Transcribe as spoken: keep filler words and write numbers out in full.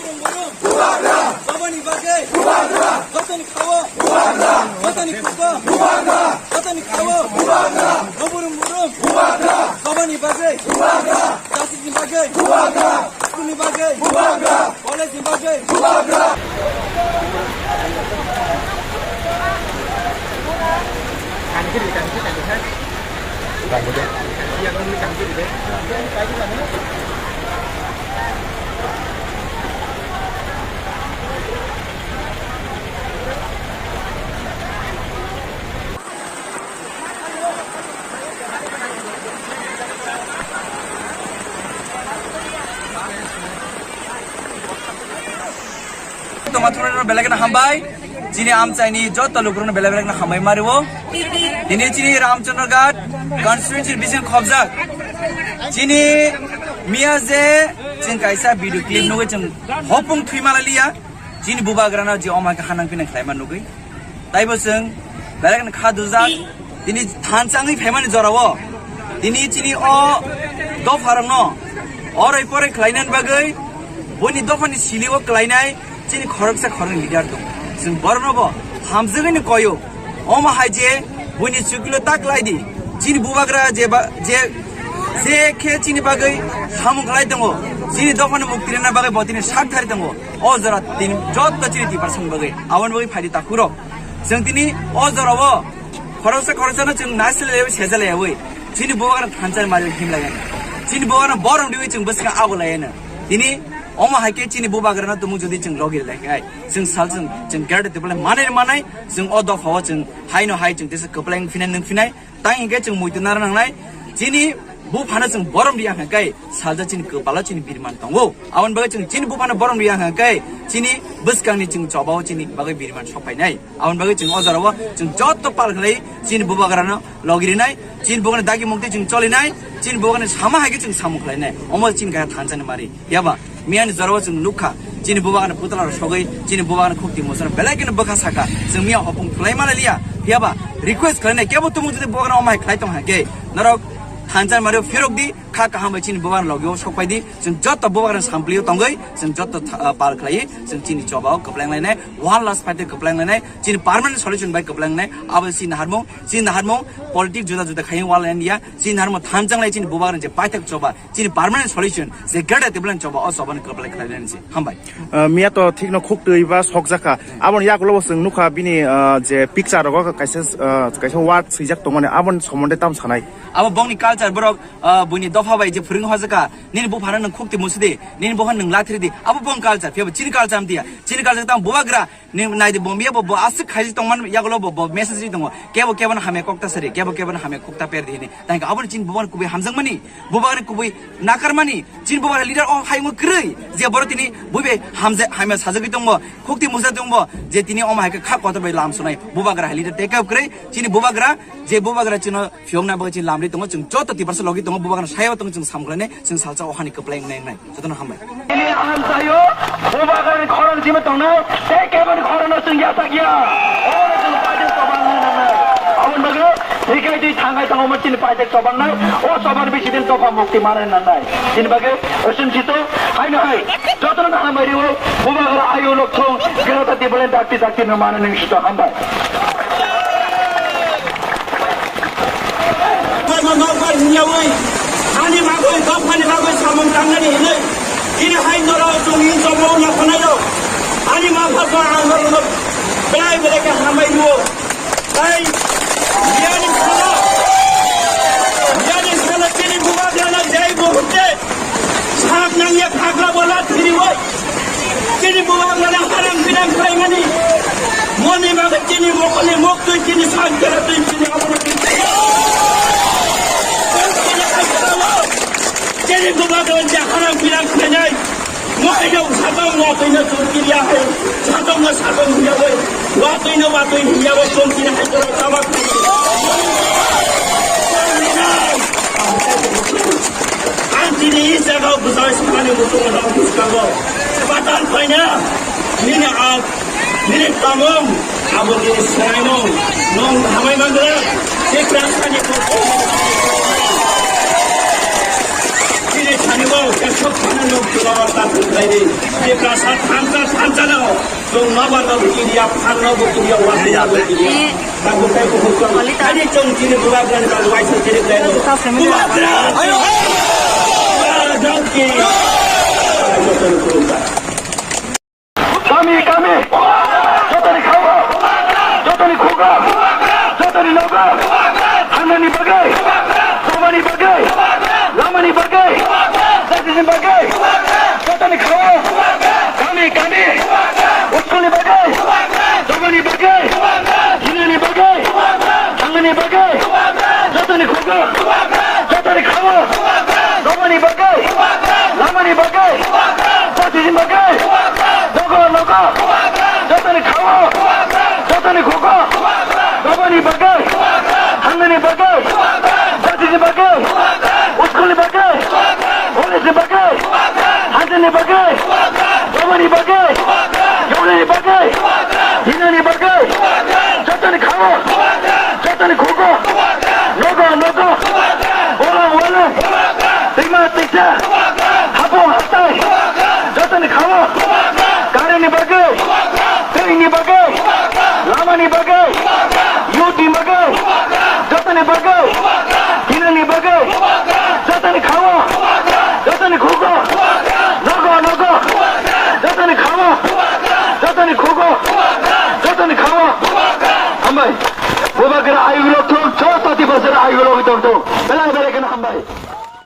Bubagra! Chobani bagwi! Bubagra! Jotoni khao! Bubagra! Jotoni khugo! Bubagra! Jotoni khao! Bubagra! Noburum burum! Bubagra! Chobani bagwi! Bubagra! Justice ni bagwi! Bubagra! School ni bagwi! Bubagra! College ni bagwi! Bubagra! Tongma thumnairok belai kheno hambai. Chini amchaini joto lukurokno belai belai kheno hambai mario. Tini chini Ramchandra Ghat constituency bising khobjak. Chini miya je chwng kaisa video clip nugwi chwng hopung thwi malaliya. Chini bubagrano je oma khe hanang pinang khlaima nugwi. Taibo chwng belai kheno kha dujak. Tini thansa wngwi phaimani jorao. Tini chini o dopharokno orai porai khlainani bagwi buini dophani silio klainai chini khoroksa khoroknwi leader tongo. Chwng borokno bo hamjagwino koyo. Omo hai je buini chuklo ta klai di. Chini bubagra je ba, je, je khe chini bagwi samung khlai tongo. Chini dophano mukti rwna bagwi bo tini sak thari tongo. O jora tini joto chini tiprasani bagwi, aboni bagwi phaidi takhurok. Chwng tini o jorao khoroksa khoroksano chwng naisle lewi seja lewi. Chini bubagrano thansa mari himlaiya. Chini bubagrano borom diwi chwng bwskango abo laiya. Tini omo hai khe chini bubagrano tumung jodi chwng logi lai khai. Chwng sal chwng, chwng greater table manai manai chwng o dophao chwng haino hai chwng tesa kwplai wng phinai nwng phinai. Tang hinkhe chwng muitu nara nangnai, chini buphano chwng borom riya hwnkhe salsa chini kwpalo chini birman tongo. Aboni bagwi chwng chini buphano borom riya hwnkhe chini bwskangni chwng chobao chini bagwi birman sokphainai. Aboni bagwi chwng o jorao chwng joto pal khlai chini bubagrano logirinai, chini bubagrano dagi mukti chwng cholinai, chini bubagrano sama hai khe chwng samung khlainai. Omo chini kaya thansani mari. Phiya ba, miyani jorao chwng nukha, chini bubagrano putla rok sogwi, chini bubagrano khukti musano belai kheno bwkha saka. Chwng miya hopung khwlai mala liya. Phiya ba, request khwlainai, kebo tumung jodi bubagrano omo hai khlai tong hai khe, norok thansa mari phirok di, kha kaham bai chini bubagrano logio sok phai di. Chwng joto bubagrano samplio tongwi, chwng joto tha-, ah, pal khlai, chwng chini chobao kwpleng lainai, one last fight kwpleng lainai, chini permanent solution bai kwpleng lainai, abo chini harmung, chini harmung, politics juda juda khai wal india, chini harmung thansa lai chini bubagrano je paithak choba, chini permanent solution, je greater table choba, o choba ni kwplai khlai nani se. Hambai. Ah, miya to thik no khuk twi ba sok jakha. Aboni yakulo bo chwng nukha bini, ah, je picture rogo kaisa, ah, kaisa word swijak tongmani aboni somonde tam sanai. Abo bongni culture borok, ah, buini dopha bai je phwrwng hojaka, nini buphano nwng khuk twi musidi, nini buphano nwng lathiri di. Abo bong culture, phiya bo chini culture amtiya. Chini culture tam bubagra, Ni naidi bombiya bo, bo aswk khaisi tongman yagulo bo, bo message ri tongo. Kebo kebo no hamya kok ta sari, kebo kebo no hamya kok ta per di hini. Tangka aboni chini bubagrano kubui hamjakmani, bubagrano kubui nakarmani, chini bubagra leader o hayungo kwrwi. Je boro tini buibe hamja-, hamya sajagwi tongbo, khukti musa tongbo, je tini omo hai khe kha kotor bai lam sunai. Bubagra hai leader take up kwrwi, chini bubagra, je bubagra chino Phiyokna bagwi chini lamri tongo, chwng joto tiprasa logi tongo, bubagrano sayo tongo, chwng samkhlainai, chwng salsa o hani kwplai wngnai wngnai. Jotono hambai. Chini amchaio bubagrani khorang simi tongnai, tei keboni khorangno chwng yachak ya. Obono chwng paithak chobangnai nangnai. Aboni bagwi thwikai twi thangai tongo chini paithak chobangnai. O choban bisi din dopha mukti manai nangnai. Chini bagwi Osim sito, haino hai, jotono hambai rio, bubagra ayo lok thung, gerata tibole dakti dakti no mano ning sito hambai. Koima nokbar hingyawi, hani bagwi, dophani bagwi samung tangnani hinwi, ini hai norok chwng in chomo na khonai rok, ani ma pha ang norok belai belai khe hambai rio. Tai, yani sana, yani sana chini bubagrano jai muhurte, sak nangya khakla bola thiriwai. Chini bubagrano harang birang khlaimani. Moni maga chini mokoni moktwi chini sak jara twi chini amoni. Chini bubagrano harang birang khlainai. Waino satong watwino chongkiriya hai, satongno satong hiyawai, watwino watwi hiyawai chongkiri hai borok tabak. Ang tini i jaga bwsai samani muchungo rok bwskango. Patal paina, nini ang Nini tamung, abo nini swnaimung, nwng hamai mangra, Tiprasani bukhuk. Nini thani bo, kesok thani nwng chwla o tatung Tiprasa thansa thansa no, chwng nobar no bukiriya, phan no bukiriya, wasi no bukiriya. Tabuk tei bukhuk chwng. Ani chwng chini bubagrani bagwi waisa chini tei no. Bubagra! Bubagra! Kami, kami! Jotoni khawa! Jotoni khuga! Jotoni noga! Hanani bagwi! Sobani bagwi! Lamani bagwi! Jatini bagwi! Jotoni khawa! Kami, kami! Uskulni bagwi! Sobani bagwi! Hinani bagwi! Thangani bagwi! Jotoni khuga! Jotoni khawa! Sobani bagwi! Lamani bagwi! Jatini bagwi! Nogo, nogo! Jotoni khawa! Jotoni khuga! Sobani bagwi! Hangnani bagwi! Jatini bagwi! Uskulni bagwi! Police ni bagwi! Hanjani bagwi! Sobani bagwi! Yogani bagwi! Hinani bagwi! Jotoni khawa! Jotoni khuga! Nogo, nogo! Bolong, bolong! Twima, twisa! Hapung, hatai! Jotoni khawa! Karini bagwi! Tei ni bagwi, lamani bagwi, youth ni bagwi, jotoni bagwi, dinani bagwi, jotoni khawa, jotoni khugo, nogo nogo, jotoni khawa, jotoni khugo, jotoni khawa. Hambai. Bubagra ayulo thung, chototi basar ayulo thung thung. Belai belai kena hambai.